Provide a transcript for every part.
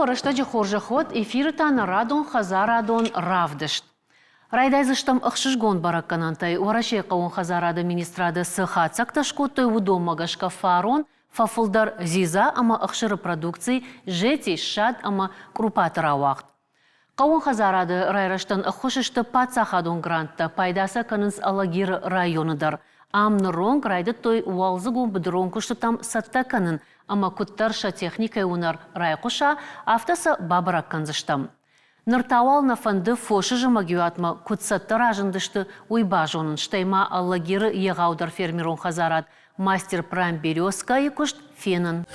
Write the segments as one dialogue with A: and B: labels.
A: Уӕ рӕстӕджы хорзӕх уӕд, эфиры та нӕ радон хӕдзарадон равдыст. Райдайдзыстӕм ӕхсызгон бӕрӕггӕнӕнтӕй. Уӕрӕсейы хъӕууон хӕдзарады министрады цы хатдзӕгтӕ скодтой, уыдонмӕ гӕсгӕ фарон фӕфылдӕр дзидза ӕмӕ ӕхсыры продукци, зети, ссад ӕмӕ къурупаты рауагъд. Хъӕууон хӕдзарады райрӕзтӕн ӕххуыс сты паддзахадон гранттӕ, пайда сӕ кӕнынц Алагиры районы дӕр. Ам ныронг райдыдтой уалдзыгон быдырон куыстытӕм цӕттӕ кӕнын ӕмӕ куыддӕр сӕ техникӕйы уынӕр райхъуыса, афтӕ сӕ бабӕрӕг кӕндзыстӕм. Ныр та уал нӕ фӕнды фосы зымӕгиуатмӕ куыд цӕттӕ разындысты, уый базонын, стӕй ма Алагиры егъаудӕр фермерон хӕдзарад Мастер Прайм Березка-йы куыст фенын.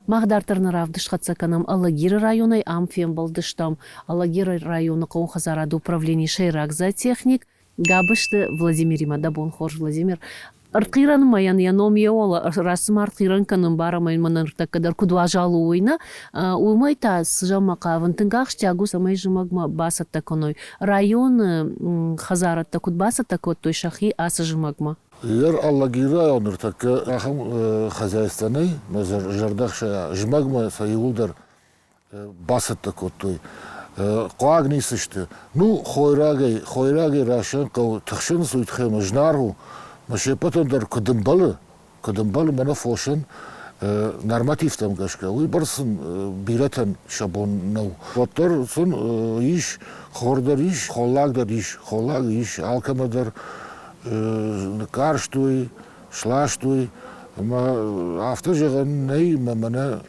A: Мах дарддӕр нӕ равдыст хӕццӕ кӕнӕм Алагиры районӕй. Ам фембӕлдыстӕм Алагиры районы хъӕууон хӕдзарады управленийы сӕйраг зоотехник Габысты Владимиримӕ. Дӕ бон хорз, Владимир. Ӕртхъирӕн мӕйӕн йӕ ном йе уӕлӕ раст цыма ӕртхъирӕн кӕнын бар ӕмӕ йын мӕнӕ ныртӕккӕ дӕр куыд уазал у, уый нӕ. Уымӕй та цы зӕгъынмӕ хъавын, тынг ахсджиаг у, цӕмӕй зымӕгмӕ бацӕттӕ кӕной. Районы хӕдзарадтӕ куыд бацӕттӕ кодтой сӕхи ацы зымӕгмӕ?
B: Ер Алагиры район ныртӕккӕ ахӕм хозяйство нӕй, мӕ зӕрдӕхсайа. Зымӕгмӕ сӕ иууылдӕр бацӕттӕ кодтой. Хъуаг ницы сты. Ну, хойрагӕй, хойрагӕй рӕсӕн хъӕуы тыхсынц, уый тыххӕй ӕмӕ зынаргъ у. Мӕ се ппӕтӕн дӕр куыд ӕмбӕлы, куыд ӕмбӕлы мӕнӕ фосӕн нормативтӕм гӕсгӕ, уый бӕрц сын бирӕтӕн сӕ бон нӕу. Уӕддӕр сын ис, хор дӕр ис, холлаг дӕр ис, холлаг ис, алкӕмӕ дӕр ныккарстой, сластой. Ӕмӕ афтӕ зӕгъӕн нӕй, мӕ мӕнӕ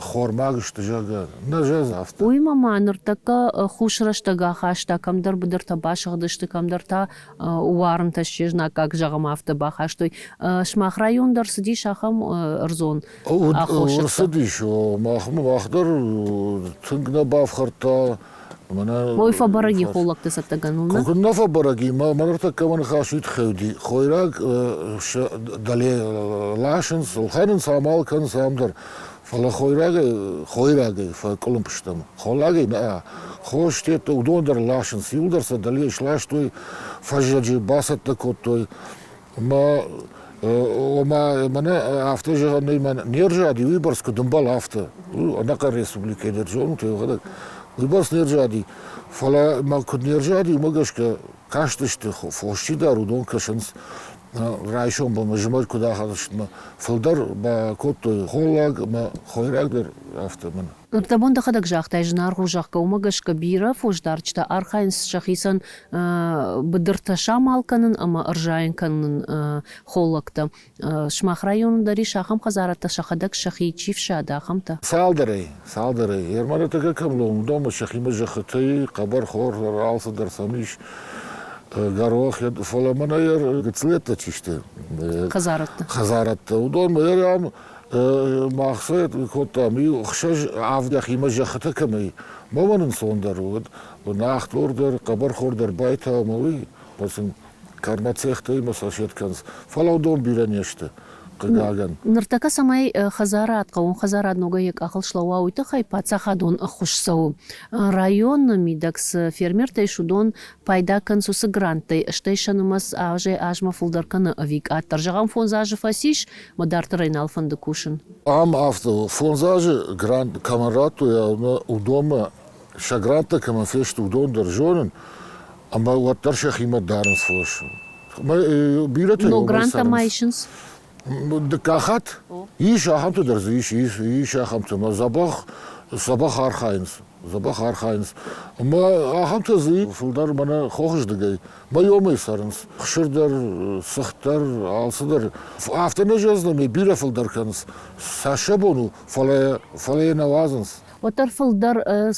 B: хормаг сты, зӕгъгӕ, нӕ зӕгъ афтӕ.
A: Уыимӕ ма ныртӕккӕ хус рӕстӕг ахаста, кӕмдӕр быдыртӕ басыгъдысты, кӕмдӕр та уарынтӕ се знаггаг, зӕгъӕм, афтӕ бахастой. Сымах район дӕр цыдис ахӕм ӕрдзон аххосӕгтӕ?
B: Ӕрцыдис, мах дӕр тынг нӕ бафхӕрдта.
A: Ой, фӕбӕрӕг и холлӕгты цӕттӕгӕныл, нӕ?
B: Куы нӕ фӕбӕрӕг и, мӕ ныртӕккӕ мӕ ныхас уый тыххӕй уыди. Хойраг дӕле ласынц, ӕлхӕнынц, амал кӕнынц ам дӕр. Фӕлӕ хойрагӕй, хойрагӕй фӕкъуылымпы стӕм. Холлагӕй нӕ. Хос тедта, уыдон дӕр ласынц. Иуылдӕр сӕ дӕле сластой, фӕззӕджы бацӕттӕ кодтой. Ӕмӕ ома мӕнӕ афтӕ зӕгъӕн нӕй, мӕн не рзади, уыйбӕрц куыд ӕмбӕлы, афтӕ. Ӕнӕхъӕн республикӕйы дӕр зонут, йӕхӕдӕг. Уыйбӕрц не рзади. Фӕлӕ мӕ куыд не рзади, уымӕ гӕсгӕ кастысты, фос чи дары, уыдон кӕсынц райсом бонмӕ, зымӕг куыд ахӕцыдмӕ. Фылдӕр бакодтой холлаг ӕмӕ хойраг дӕр афтӕ мӕнӕ.
A: Ныртӕбон дӕхӕдӕг загътай, зынаргъ у, зӕгъгӕ, уымӕ гӕсгӕ бирӕ фосдарджытӕ архайынц сӕхицӕн быдыртӕ самал кӕнын ӕмӕ ӕрзайын кӕнын холлӕгтӕ. Сымах районы дӕр ис ахӕм хӕдзарадтӕ, сӕхӕдӕг сӕхи чи фсады, ахӕмтӕ?
B: Цалдӕрӕй, цалдӕрӕй. Ермӕнӕтӕ кӕм лом, уыдонмӕ сӕхимӕ зӕххытӕй хъӕбӕрхор алцыдӕр сӕм ис. Горох, фӕлӕ мӕнӕ гыццылӕттӕ чи сты?
A: Хӕдзарадтӕ.
B: Хӕдзарадтӕ. Уыдонмӕ ам Мах сӕ кодтам иу ӕхсӕз авд йӕхимӕ зӕххытӕ кӕмӕй мӕуӕн ӕнцондӕр уыд, нӕхтор дӕр, хъӕбӕрхор дӕр байтау ӕмӕ уый сын кӕрмӕцехтӕй ма сосед кӕнынц. Фӕлӕ уыдон бирӕ не сты, хъыгагӕн.
A: Ныртӕккӕ цӕмӕй хӕдзарад, хъӕууон хӕдзарад ногӕй йӕ къахыл слӕууа, уый тыххӕй паддзахадон ӕххуыс цӕуы. Районы мидӕг цы фермертӕ ис, уыдон пайда кӕнынц уыцы гранттӕй, стӕй сӕ нымӕц азӕй-азмӕ фылдӕр кӕны ӕви къаддӕр. Зӕгъӕм, 5 азы фӕцис, мӕ дарддӕр ӕй нал фӕнды кусын.
B: Ам афтӕ у. 5 азы грант кӕмӕн радтой, уыдонмӕ сӕ гранттӕ кӕмӕн фесты, уыдон дӕр зонын, ӕмӕ уӕддӕр сӕхимӕ дарынц фос. Бирӕтӕ
A: Но гранттӕ ма исынц?
B: Дыккаг хатт ис ахӕмтӕ дӕр дзы ис, ис, ис ахӕмтӕ, ӕмӕ дзӕбӕх, дзӕбӕх архайынц, дзӕбӕх архайынц. Ӕмӕ ахӕмтӕ дзы фылдӕр мӕнӕ хохыздыгӕй Майомӕй цӕрынц. Хсыр дӕр, цыхт дӕр, алцыдӕр. Афтӕ нӕ зӕгъдзынӕн, бирӕ фылдӕр кӕнынц. Цас сӕ бон у, фӕлӕ, фӕлӕ йӕ нӕ уадзынц.
A: Уӕддӕр фылдӕр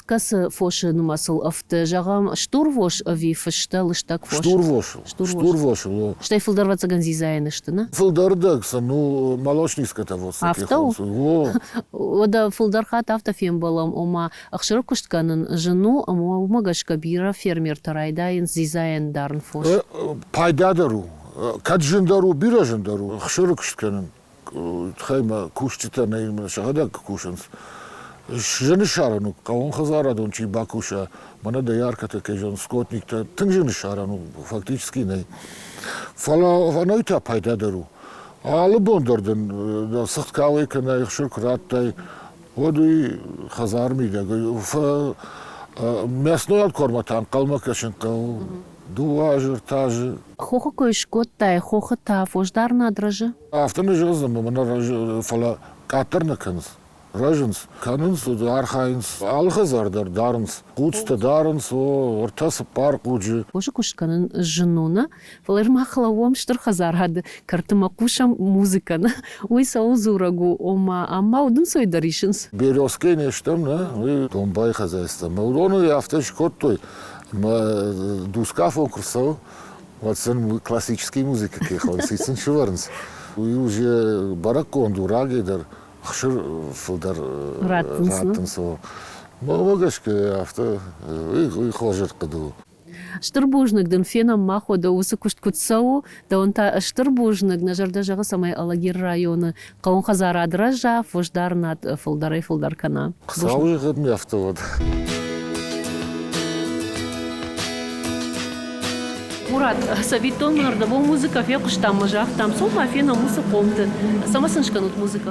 A: кӕцы фосы нымӕцыл ӕфты? Зӕгъӕм, стурвос ӕви фыстӕ, лыстӕг фос?
B: Стурвос. Стурвос.
A: Стӕй фылдӕр ӕвӕццӕгӕн дзидзайӕн сты, нӕ?
B: Фылдӕр дӕг сын ну молочный скотоводство.
A: Афтӕ у? Уӕдӕ фылдӕр хатт афтӕ фембӕлӕм, ома Ӕхсыры куыст кӕнын зын у, ӕмӕ уымӕ гӕсгӕ бирӕ фермертӕ райдайынц дзидзайӕн дарын фос.
B: Пайдадӕр у. Кӕд зындӕр у, бирӕ зындӕр у ӕхсыры куыст кӕнын. Тыххӕй мӕ кусджытӕ нӕй, сӕхӕдӕг кусынц. Зын ссарӕн у, хъӕууонхӕдзарадон чи бакуса, мӕнӕ дояркӕтӕ кӕй зӕгъынц, скотниктӕ, тынг зын ссарӕн у, фактически нӕй. Фӕлӕ ӕнӕуи та пайдадӕр у. Алы бон дӕр дын цыхт кауӕй кӕнӕ ӕхсыр куы радтай, уӕд уый хӕдзар мидӕг мясной откормӕ та ӕнхъӕлмӕ кӕсын хъӕуы дыууӕ азы, ӕртӕ азы.
A: Хохы кой скодтай, хохы та фосдарынад рӕзы?
B: Афтӕ нӕ зӕгъдзӕн, мӕнӕ рӕзы, фӕлӕ къаддӕр нӕ кӕнынц. Рӕзынц, кӕнынц, архайынц, алы хӕдзар дӕр дарынц. Хъуцтӕ дарынц, о, ӕртӕ-цыппар хъуджы.
A: Фосы куыст кӕнын зын у, нӕ? Фӕлӕ мах лӕууӕм стыр хӕдзарады кӕрты мӕ хъусӕм музыкӕ, нӕ? Уый цӕуыл дзурӕг у, ома ам ма удынцой дӕр исынц?
B: Березкӕй не стӕм, нӕ? Уый Домбайы хӕдзӕрттӕ. Мӕ уыдоны афтӕ скодтой, ӕмӕ дускафон куы рцӕуы, уӕд сын классический музыкӕ кӕй хонынц, сын сывӕрынц. Уый уже бӕрӕггонд у рагӕй дӕр, ӕхсыр фылдӕр раттынц. Мӕнмӕ гӕсгӕ афтӕ уый хорз ӕрхъуыды у.
A: Стыр бузныг дын, фенӕм мах уӕдӕ уыцы куыст куыд цӕуы. Дӕуӕн та стыр бузныг, нӕ зӕрдӕ зӕгъы, цӕмӕй Алагиры районы хъӕуон хӕдзарад рӕза, фосдарынад фылдӕрӕй-фылдӕр кӕна.
B: Хуыцауы зӕгъӕд ми афтӕ уӕд.
A: Мурат, цӕвиттон мын ӕрдӕбон музыкӕ фехъуыстам ӕмӕ загътам, цом ма фенӕм уыцы хъомты. Цӕмӕ сын скӕнут музыкӕ?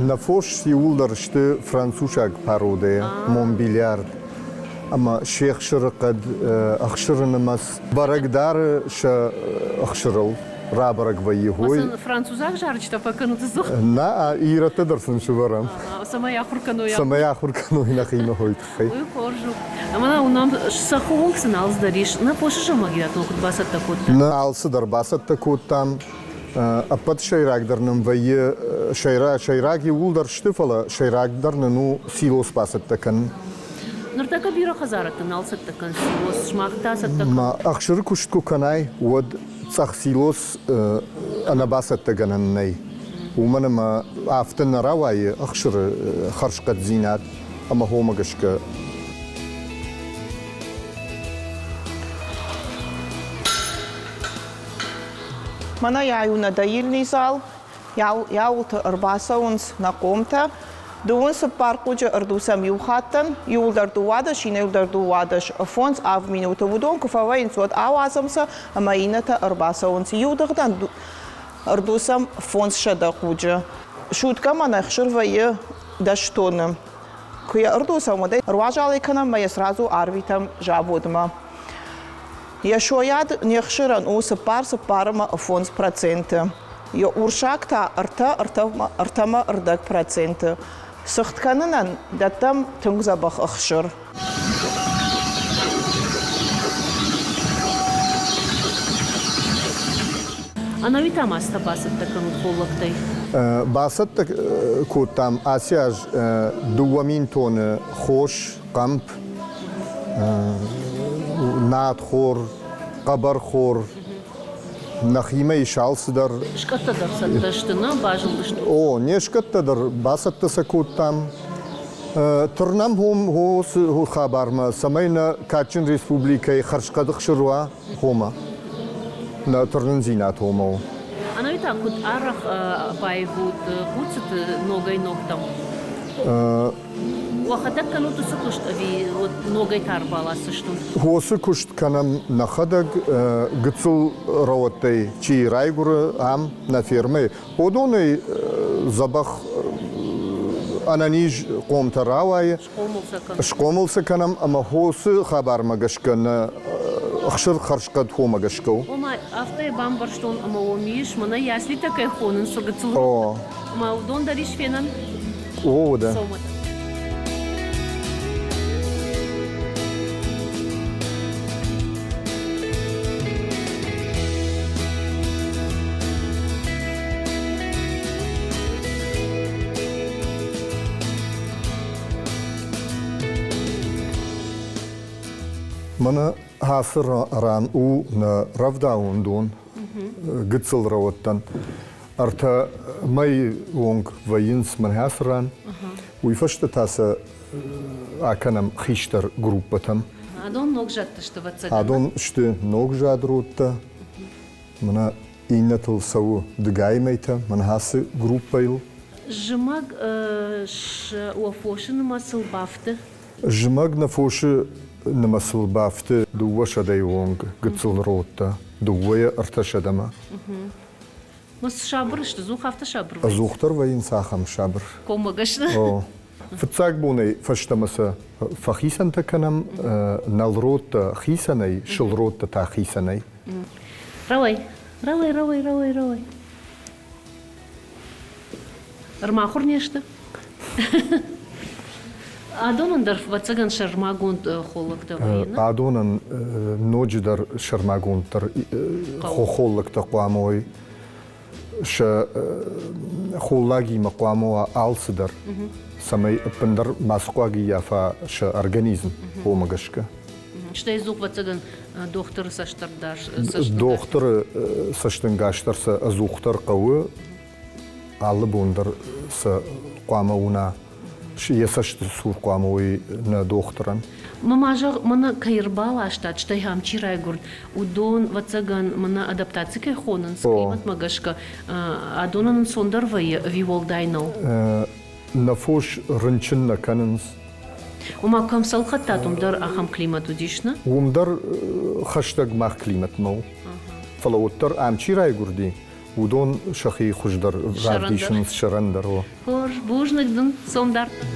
C: Нӕ фос иууылдӕр сты францусаг пародӕйы Монбильярд ӕмӕ се хсыры хъӕд, ӕхсыры нымӕц бӕрӕг дары сӕ ӕхсырыл рабӕрӕг вӕййы.
A: Ой. Французаг зарджытӕ фӕкӕнут ӕдзух?
C: Нӕ, ирӕттӕ дӕр сын сывӕрӕм.
A: Цӕмӕй ахуыр кӕной.
C: Цӕмӕй ахуыр кӕной нӕхимӕ хой тыххӕй.
A: Уый хорз у. Ӕмӕ уынӕм, цӕххы онг сын алцыдӕр ис. Нӕ фосы зымӕгиуатон куыд бацӕттӕ кодтам?
C: Нӕ алцыдӕр бацӕттӕ кодтам. Ӕппӕт сӕйрагдӕр нын вӕййы, сӕйраг иууылдӕр сты, фӕлӕ сӕйрагдӕр нын у силос бацӕттӕ кӕнын.
A: Ныртӕккӕ бирӕ хӕдзарӕдты нал цӕттӕ кӕнынц силос, сымах та цӕттӕ кӕнут?
C: Ӕхсыры куыст куы кӕнай, уӕд цъӕх силос ӕнӕбацӕттӕгӕнӕн нӕй. Уымӕн ӕмӕ афтӕ нӕ рауайы ӕхсыры хӕрзхъӕддзинад ӕмӕ хомӕ гӕсгӕ.
D: Мӕнӕ ай у нӕ доильный зал, Иауылты ӕрбацӕуынц нӕ хъомтӕ. Дыууын цыппар хъуджы ӕрдусӕм иу хаттӕн, иуылдӕр 12, иннӕуылдӕр 12, фондз-авд минуты. Уыдон куы фӕвӕййынц, уӕд ауадзӕм сӕ, ӕмӕ иннӕтӕ ӕрбацӕуынц. Иу дыгъдӕн ӕрдусӕм 500 хъуджы. Суткӕмӕ нӕ ӕхсыр вӕййы 10 тонны. Куы йӕ ӕрдусӕм, уӕд ӕй ӕруазалӕй кӕнӕм ӕмӕ йӕ сразу арвитӕм заводмӕ. Йӕ сойад не хсырӕн у цыппар цыппармӕ 5%. Йӕ урсаг та ӕртӕ ӕртӕмӕ ӕрдӕг проценты. Цыхт кӕнынӕн дӕттӕм тынг дзӕбӕх ӕхсыр.
A: Ӕнӕуи та ма цытӕ бацӕттӕ кӕнут холлӕгтӕй?
C: Бацӕттӕ кодтам ацы аз 2000 тонны хос, хъӕмп, надхор, хъӕбӕрхор, нӕхимӕ ис алцыдӕр.
A: Скъӕттӕ дӕр цӕттӕ сты, нӕ базылдысты?
C: О, не скъӕттӕ дӕр бацӕттӕ сӕ кодтам. Тырнӕм хом хабармӕ, цӕмӕй нӕ кадджын республикӕйы хӕрзхъӕд ӕхсыр уа хомӕ. Нӕ тырнындзинад хомӕ у.
A: Ӕнӕуи та куыд арӕх баивут хъуццыты ногӕй-ногтӕм? Уӕхӕдӕг кӕнут уыцы куыст ӕви ногӕй та ӕрбаласдзыстут?
C: Уыцы куыст кӕнӕм нӕхӕдӕг, гыццыл рӕуӕдтӕй чи райгуыры ам, нӕ фермӕйы, уыдонӕй дзӕбӕх ӕнӕниз хъомтӕ рауайы. Схъомыл сӕ кӕнӕм ӕмӕ хосы хабармӕ гӕсгӕ нӕ ӕхсыр хӕрзхъӕд хомӕ гӕсгӕ у.
A: Ома, афтӕ бамбӕрстон, ӕмӕ уым ис, мӕнӕ яслитӕ кӕй хонынц, гыццыл ӕмӕ уыдон дӕр ис фенӕн?
C: О, да. Мӕнӕ ацы ран у нӕ рӕвдауӕндон, гыццыл рӕуӕдтӕн. Ӕртӕ мӕйы онг вӕййынц мӕнӕ ацы ран. Уый фӕстӕ та сӕ акӕнӕм хистӕр группӕтӕм.
A: Адон ног зӕдтӕ сты, ӕвӕццӕгӕн?
C: Адон сты ног зӕдродтӕ. Мӕнӕ иннӕтыл цӕуы дыгай мӕйтӕ, мӕнӕ ацы группӕйыл.
A: Зымӕг уӕ фосы нымӕцыл бафты?
C: Зымӕг нӕ фосы нымӕцыл бафты дыууӕ сӕдӕйы онг гыццыл родтӕ, дыууӕйӕ ӕртӕ сӕдӕмӕ.
A: Ма сабыр сты, дзух афтӕ сабыр вӕййынц?
C: Ӕдзухдӕр вӕййынц ахӕм сабыр.
A: Коммӕгӕс.
C: О. Фыццаг бонӕй фӕстӕмӕ сӕ фӕхицӕнтӕ кӕнӕм, нӕлродтӕ хицӕнӕй, сылродтӕ та хицӕнӕй.
A: Рауай, рауай, рауай, рауай, рауай. Ӕрмахуыр не сты? Адонӕн дӕр, ӕвӕццӕгӕн, сӕрмагонд холлӕгтӕ вӕййы, нӕ?
C: Адонӕн ноджыдӕр сӕрмагонддӕр холлӕгтӕ хъуамӕ уой. Сӕ холлагимӕ хъуамӕ уа алцыдӕр, цӕмӕй ӕппындӕр мацы хъуаг ӕййафа сӕ организм, уымӕ гӕсгӕ.
A: Стӕй дзух, ӕвӕццӕгӕн, дохтыры цӕстӕнгас.
C: Дохтыры цӕстӕнгас дӕр сӕ ӕдзухдӕр хъӕуы, алы бон дӕр сӕ хъуамӕ уына, йӕ цӕсты цур хъуамӕ уой нӕ дохтырӕн.
A: Мама зӕгъ, мӕнӕ кӕй ӕрбаластат, стӕй ам чи райгуырд, уыдон, ӕвӕццӕгӕн, мӕнӕ адаптаци кӕй хонынц, климатмӕ гӕсгӕ, адонӕн ӕнцондӕр вӕййы ӕви уӕлдай нӕу?
C: Нӕ фос рынчын нӕ кӕнынц.
A: Ома, кӕм цӕлхӕдтат, уым дӕр ахӕм климат уыдис, нӕ?
C: Уым дӕр хӕстӕг мах климатмӕ у. Фӕлӕ уӕддӕр ам чи райгуырди, уыдон сӕхи хуыздӕр равдисынц сӕрӕндӕр.
A: Хорз, бузныг дын, цом дарддӕр.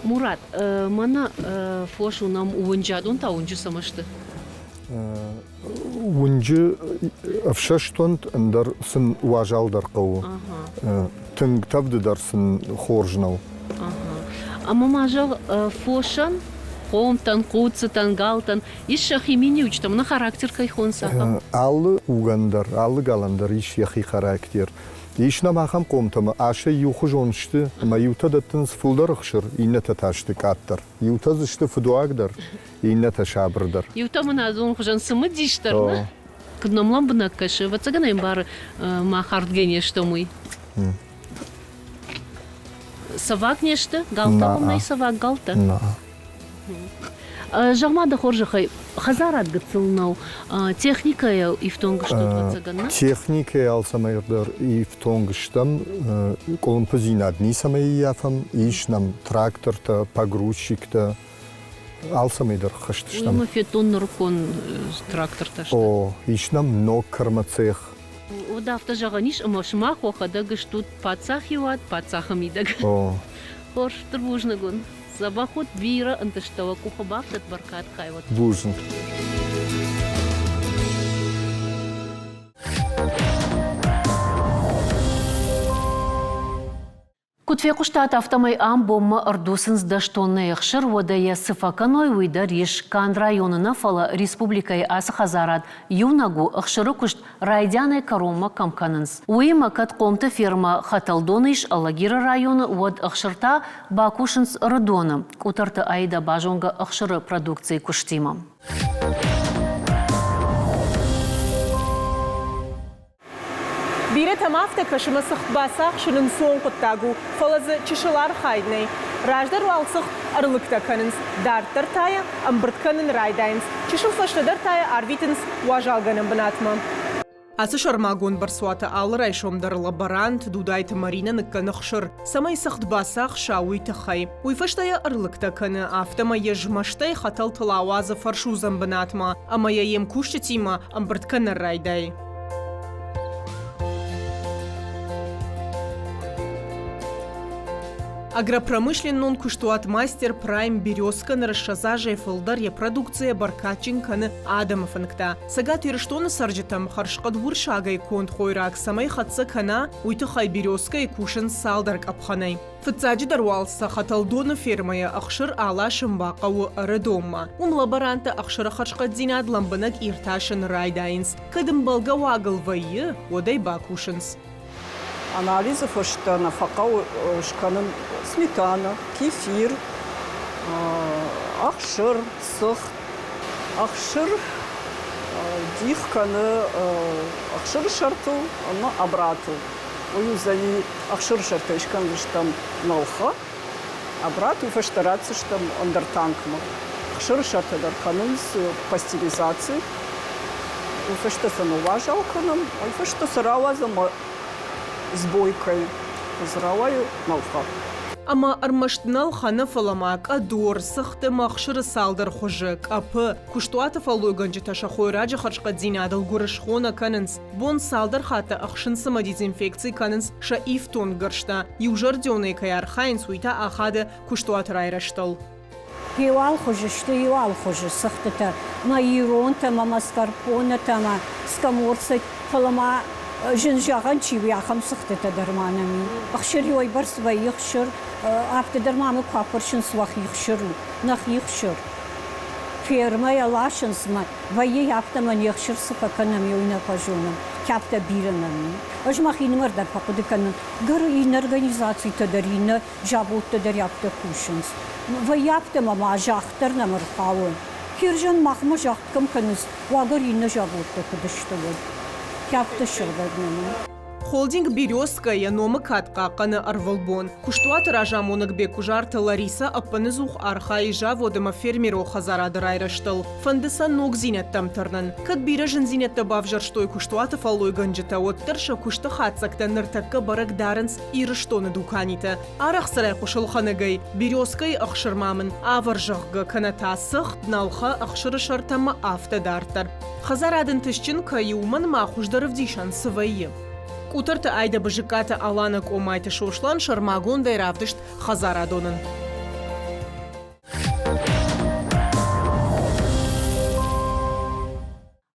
A: Мурат, мӕнӕ фос уынӕм уынджы, адон та уынджы цӕмӕ сты?
C: Уынджы ӕфсӕстуӕнт, ӕндӕр сын уазал дӕр хъӕуы. Тынг тӕвды дӕр сын хорз нӕу.
A: Ӕмӕ ма зӕгъ, фосӕн, хъомтӕн, хъуццытӕн, галтӕн ис сӕхи миниуджытӕ, мӕнӕ характер кӕй хонынц, ахӕм?
C: Алы хъугӕн дӕр, алы галӕн дӕр ис йӕхи характер. Ис нӕм ахӕм хъомтӕ ӕмӕ асӕй иухуызон сты, ӕмӕ иутӕ дӕттынц фылдӕр ӕхсыр, иннӕтӕ та сты къаддӕр. Иутӕ дзы сты фыдуагдӕр, иннӕтӕ сабырдӕр.
A: Иутӕ мын адон хуызӕн цымыдисдӕр, нӕ? Куыд нӕм лӕмбынӕг кӕсы, ӕвӕццӕгӕн ӕй ӕмбары, мах ардгӕ не стӕм, уый. Цӕваг не сты? Галтӕ уым нӕй цӕваг галтӕ? Зӕгъ-ма дӕ хорзӕхӕй, хӕдзарад гыццыл нӕу, техникӕйӕ ифтонг стут, ӕвӕццӕгӕн, нӕ?
C: Техникӕйӕ алцӕмӕй дӕр ифтонг стӕм, къуылымпыдзинад ницӕмӕй ӕййафӕм, ис нӕм трактортӕ, погрузчиктӕ, алцӕмӕй дӕр хызт стӕм.
A: Уый федтон нырыккон трактортӕ сты.
C: О, ис нӕм ног кормоцех.
A: Уӕд афтӕ зӕгъӕн ис, ӕмӕ сымах уӕхӕдӕг стут паддзахиуад паддзахы мидӕг.
C: О.
A: Хорз, стыр бузныг уын. Дзӕбӕх ут, бирӕ ӕнтысттӕ уӕ къухы бафтӕд, бӕркад хайуат.
C: Бузныг.
A: Куыд фехъуыстат, афтӕмӕй ам бонмӕ ӕрдуцынц дӕстоннӕ ӕхсыр, уӕдӕ йӕ цы фӕкӕной, уый дӕр ис. Канд районы нӕ, фӕлӕ республикӕйы ацы хӕдзарад иунӕг у, ӕхсыры куыст райдианӕй кӕронмӕ кӕм кӕнынц. Уыимӕ кӕд хъомты фермӕ Хӕтӕлдоны ис Алагиры районы, уӕд ӕхсыр та бакусынц Ӕрыдоны. Къутӕрты Аидӕ базонгӕ ӕхсыры продукцийы куыстимӕ.
E: Бирӕтӕм афтӕ кӕсы, ӕмӕ цыхт бацахсын ӕнцон хъуыддаг у, фӕлӕ дзы чысыл архайд нӕй. Раздӕр уал цыхт ӕрлыгтӕ кӕнынц, дарддӕр та йӕ ӕмбырд кӕнын райдайынц, чысыл фӕстӕдӕр та йӕ арвитынц уазалгӕнӕн бынатмӕ. Ацы сӕрмагонд бӕрцуаты алы райсом дӕр лаборант Дудайты Маринӕ ныккӕны хсыр, цӕмӕй цыхт бацахса, уый тыххӕй. Уый фӕстӕ йӕ ӕрлыгтӕ кӕны, афтӕмӕй йӕ змӕстӕй хӕтӕлтыл ауадзы фӕрсудзӕн бынатмӕ ӕмӕ йӕ йе мкусджытимӕ ӕмбырд кӕнын райдайы. Агропромышленнон куыстуат Мастер Прайм Березка ныр 20 азӕй фылдӕр йӕ продукцийӕ бӕркадджын кӕны адӕмы фынгтӕ. Цӕгат Ирыстоны цӕрджытӕм хӕрзхъӕд урсагӕй конд хойраг цӕмӕй хӕццӕ кӕна, уый тыххӕй Березкӕйы кусынц цалдӕр къӕпхӕнӕй. Фыццаджыдӕр уал сӕ хӕтӕлдоны фермӕйӕ ӕхсыр аласын бахъӕуы Ӕрыдонмӕ. Уым лаборанттӕ ӕхсыры хӕрзхъӕддзинад лӕмбынӕг иртасын райдайынц. Кӕд ӕмбӕлгӕ уагыл вӕййы, уӕд ӕй бакусынц.
F: Анализы фӕстӕ нӕ фӕхъӕуы скӕнын сметана, кефир, ӕхсыр, цыхт. Ӕхсыр дих кӕны ӕхсыры сӕртыл ӕмӕ обратыл. Уый уыдзӕни ӕхсырысӕртӕй скӕндзыстӕм нӕлхӕ, обрат уый фӕстӕ ратдзыстӕм ӕндӕр танкмӕ. Ӕхсырысӕртӕ дӕр кӕнынц пастеризаци, уый фӕстӕ сӕ ныууазал кӕнӕм, уый фӕстӕ сӕ рауадзӕм сбойкӕй, дзы рауайы нӕлхӕ.
E: Ӕмӕ ӕрмӕст нӕ лхӕны, фӕлӕ ма къӕдор, цыхты ӕмӕ ӕхсыры цалдӕр хуызы, къӕпы. Куыстуаты фӕллойгӕнджытӕ сӕ хойраджы хӕрзхъӕддзинадыл гуырысхо нӕ кӕнынц. Бон цалдӕр хатты ӕхсынц ӕмӕ дезинфекци кӕнынц сӕ ифтонггӕрзтӕ. Иузӕрдионӕй кӕй архайынц, уый та ахады куыстуаты райрӕзтыл.
G: Иу алхуызы сты, иу алхуызы цыхтытӕ мӕ иронтӕ мӕ маскарпонетӕ мӕ скаморцы, фӕлӕ ма зын зӕгъӕн чи у, ахӕм цыхтытӕ дӕр ма нӕм и. Ӕхсыр уӕйбӕрц вӕййы хсыр, афтӕ дӕр ма мӕ куы афӕрсынц, уӕхи хсыр у, нӕхи хсыр. Фермӕйӕ ласынц мӕ, вӕййы афтӕ мӕ не хсыр цы фӕкӕнӕм, уый нӕ фӕзонӕм, кӕфтӕ бирӕ нӕм и. Ӕз мӕхинымӕр дӕр фӕхъуыды кӕнын, гӕр иннӕ организацитӕ дӕр, иннӕ заводтӕ дӕр афтӕ кусынц. Вӕййы афтӕ ӕмӕ ма загъд дӕр нӕм ӕрхауы. Кирзан махмӕ загъд кӕм кӕнынц, уагӕр иннӕ заводтӕ куыд сты, уӕд. Кӕфты сыгъдӕг нӕм у.
E: Холдинг «Березка» йӕ номы кад хъахъхъӕны ӕрвылбон. Куыстуаты разамонӕг Беккуызарты Ларисӕ ӕппыныдзух архайы завод ӕмӕ фермерон хӕдзарады райрӕзтыл. Фӕнды сӕ ногдзинӕдтӕм тырнын. Кӕд бирӕ зындзинӕдтӕ бавзӕрстой куыстуаты фӕллойгӕнджытӕ, уӕддӕр сӕ куысты хатдзӕгтӕ ныртӕккӕ бӕрӕг дарынц Ирыстоны дуканиты. Арӕх цы райхъуысы ӕлхӕнӕгӕй, «Березкӕйы ӕхсыр ма мын авӕр, зӕгъгӕ, кӕнӕ та цыхт, нӕлхӕ, ӕхсыры сӕртӕ ӕмӕ афтӕ дарддӕр. Хӕдзарад ӕнтыстджын кӕй у, уымӕн ма хуыздӕр ӕвдисӕн цы вӕййы? Къутӕрты Айдӕ Бызыккаты Алана Къомайты Сослан сӕрмагондӕй равдыст хӕдзарадонӕн.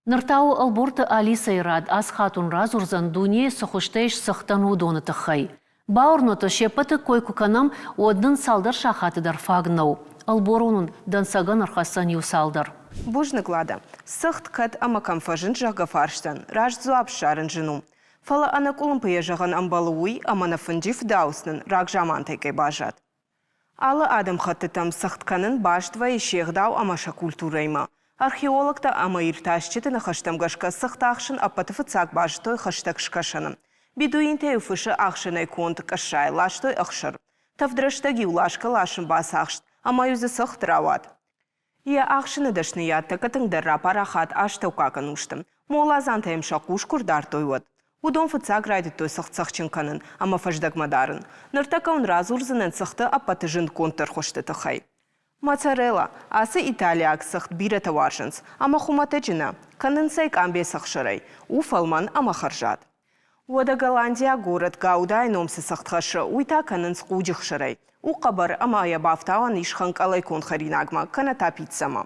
A: Ныр та у Ӕлборты Алисӕйы рад ацы хатт уын радзурдзӕн, дунейы цы хуызтӕ ис цыхтӕн, уыдоны тыххӕй. Бауырнут, се ппӕты кой куы кӕнӕм, уӕд нын цалдӕр сахаты дӕр фаг нӕу. Ӕлборон уын дӕнцӕгӕн ӕрхӕсдзӕн иу цалдӕр.
H: Бузныг, Лада. Цыхт кӕд ӕмӕ кӕм фӕзынд, зӕгъгӕ, фарстӕн, раст дзуапп ссарын зын у. Фӕлӕ ӕнӕкъуылымпыйӕ зӕгъӕн ӕмбӕлы уый, ӕмӕ нӕ фынджы фыдауц нын рагзамантӕй кӕй баззад. Алы адӕмхӕттытӕм цыхт кӕнын баст вӕййы се гъдау ӕмӕ сӕ культурӕимӕ. Археологтӕ ӕмӕ иртасджыты ныхӕстӕм гӕсгӕ цыхт ахсын ӕппӕты фыццаг базыдтой хӕстӕг скӕсӕны. Бедуинтӕ-иу фысы ӕхсӕнӕй конд къӕссайы ластой ӕхсыр. Тӕвд рӕстӕг-иу ласгӕ-ласын бацахст, ӕмӕ-иу дзы цыхт рауад. Йӕ ӕхсыны дӕсныйад тӕккӕ тынгдӕр рапарахат астӕуккаг ӕнусты. Моладзантӕ йӕм сӕ хъус куы рдардтой, уӕд. Уыдон фыццаг райдыдтой цыхт цӕхджын кӕнын ӕмӕ фӕздӕгмӕ дарын. Ныртӕккӕ уын радзурдзынӕн цыхты ӕппӕты зындгонддӕр хуызты тыххӕй. Моцарелла. Ацы италиаг цыхт бирӕтӕ уарзынц, ӕмӕ хуымӕтӕджы нӕ. Кӕнынц ӕй къамбецы ӕхсырӕй. У фӕлмӕн ӕмӕ хӕрзад. Уӕдӕ Голландиаг горӕт Гаудайы ном цы цыхт хӕссы, уый та кӕнынц хъуджы хсырӕй. У хъӕбӕр ӕмӕ йӕ бафтауӕн ис хӕнкъӕлӕй конд хӕринагмӕ, кӕнӕ та пиццӕмӕ.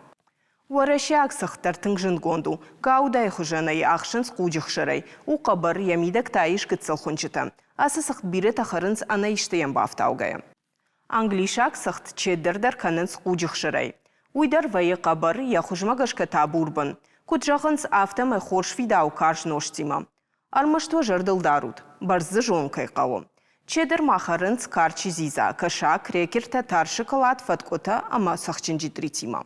H: Уӕрӕсейаг цыхт дӕр тынг зындгонд у. Гаудайы хуызӕн ӕй ахсынц хъуджы хсырӕй. У хъӕбӕр, йӕ мидӕг та ис гыццыл хуынчъытӕ. Ацы цыхт бирӕтӕ хӕрынц ӕнӕ исты йӕм бафтаугӕйӕ. Англисаг цыхт чеддер дӕр кӕнынц хъуджы хсырӕй. Уый дӕр вӕййы хъӕбӕр, йӕ хуызмӕ гӕсгӕ та бурбын. Куыд зӕгъынц, афтӕмӕй хорз фидауы карз нозтимӕ. Ӕрмӕст уӕ зӕрдыл дарут, бӕрц дзы зонын кӕй хъӕуы. Чеддер ма хӕрынц карчы дзидза, кӕсаг, крекертӕ, тар шоколад, фӕткъуытӕ ӕмӕ цӕхджын джитъритимӕ.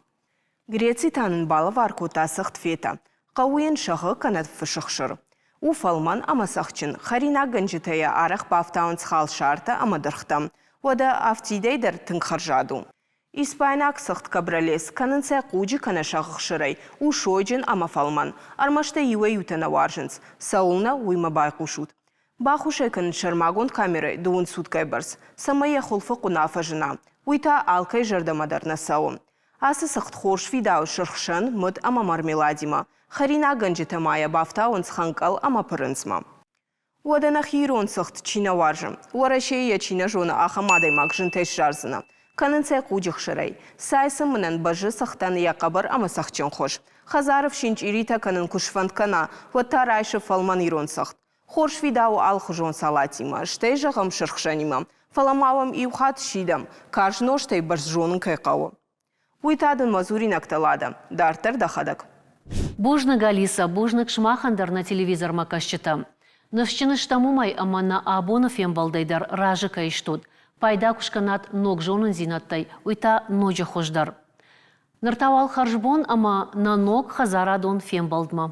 H: Греци та нын балӕвар кодта цыхт фета. Хъӕуы йын сӕгъы кӕнӕ фысы хсыр. У фӕлмӕн ӕмӕ цӕхджын, хӕринаггӕнджытӕ йӕ арӕх бафтауынц халсартӕ ӕмӕ дыргътӕм. Уӕдӕ афтидӕй дӕр тынг хӕрзад у. Испайнаг цыхт кабралес кӕнынц сӕ хъуджы кӕнӕ сӕгъы хсырӕй, у сойджын ӕмӕ фӕлмӕн. Ӕрмӕст ӕй иуӕй-иутӕ нӕ уарзынц. Цӕуылнӕ, уый мӕ байхъусут. Бахус ӕй кӕнын сӕрмагонд камерӕйы дыууын суткӕйы бӕрц, цӕмӕй йӕ хуылфы хъуына фӕзына. Уый та алкӕй зӕрдӕмӕ дӕр нӕ цӕуы. Ацы цыхт хорз фидауы сырхсӕн, мыд ӕмӕ мармеладимӕ. Хӕринаггӕнджытӕ ма йӕ бафтауынц хӕнкъӕл ӕмӕ пырындзмӕ. Уӕдӕ нӕхи ирон цыхт чи нӕ уарзы, Уӕрӕсейы йӕ чи нӕ зоны, ахӕм адӕймаг зынтӕй ссардзынӕ. Кӕнынц ӕй хъуджы хсырӕй. Цай цымынӕн бӕззы цыхтӕн йӕ хъӕбӕр ӕмӕ цӕхджын хуыз. Хӕдзары фсин чъиритӕ кӕнын куы сфӕнд кӕна, уӕд та райсы фӕлмӕн ирон цыхт. Хорз фидауы алыхуызон салатимӕ, стӕй зӕгъӕм сырхсӕнимӕ. Фӕлӕ ма уӕм иу хатт сидӕм, карз нозтӕй бӕрц зонын кӕй хъӕуы. Уый та дын мӕ дзуринӕгтӕ, Лада. Дарддӕр дӕхӕдӕг.
A: Бузныг, Алиса, бузныг сымахӕн дӕр нӕ телевизормӕ кӕсджытӕ. Ныфсджын стӕм уымӕй, ӕмӕ нӕ абоны фембӕлдӕй дӕр разы кӕй стут. Пайда куы скӕнат ног зонындзинӕдтӕй, уый та ноджы хуыздӕр. Ныр та уал хӕрзбон ӕмӕ нӕ ног хӕдзарадон фембӕлдмӕ.